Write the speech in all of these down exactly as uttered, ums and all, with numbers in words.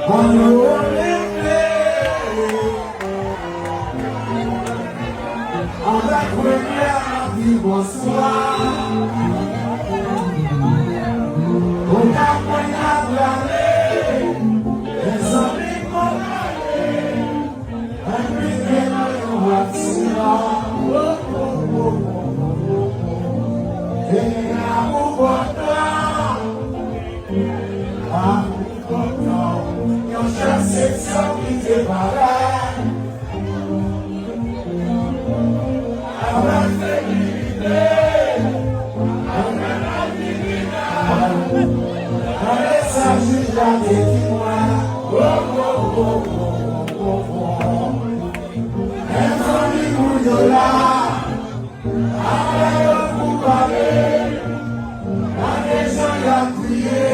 Ann nou leve avèk reklè, n ap di bonswa. Ou ka pran y ap rale, mezanmi, konprann. Anpike nan yon aksidan. Genyen amou pòtan. Amou pòtan. Yon chans seksyon ki te parèt. Avèk sekirite. Avèk sekirite. Gade sa jij la te di mwen. Oh, oh, oh, oh, oh, oh. Mezanmi, moun yo la, apre yo koupab, gade jan y ap kriye,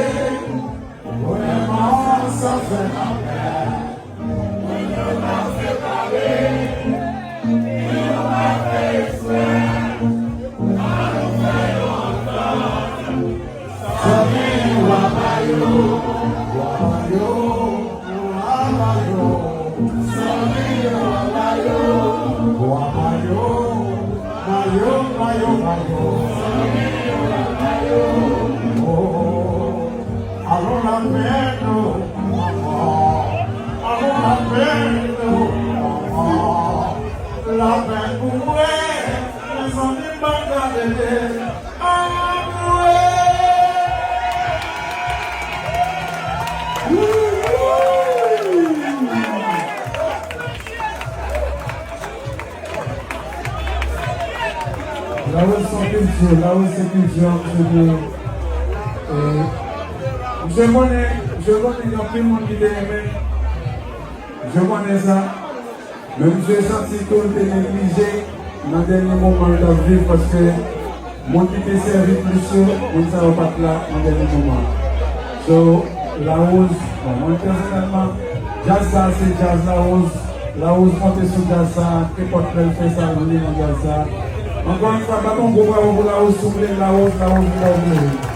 vrèman, sa fè lapè. Moun yo pa fè pale, yo pa fè eksprè, an nou fè yo antann. Zanmi, wa pa yo, wa pa yo, wa pa yo. Zanmi, wa pa yo, wa pa yo, pa yo, pa yo, pa yo. Zanmi, wa pa yo. Oh, alon lapè nou, alon lapè nou, lapè pou mwen, mezanmi, m pa ka rete. Larose se kilti, Larose se kilti, misye di, e, misye konnen, misye konnen gen anpil moun ki te renmen, misye konnen sa. Men misye santi tou l te neglije nan dènye moman l t ap viv, paske moun ki te sèvi plis yo, moun sa yo pa t la nan dènye moman. So, Larose, bon, mwen pèsonèlman, djaz sa a se djaz Larose. Larose konte sou djaz sa a, nenpòt lè l fè sa l vle nan djaz sa a. Ankò yon fwa, bat yon gwo bravo pou Larose, si w vle Larose, Larose li ba w plezi.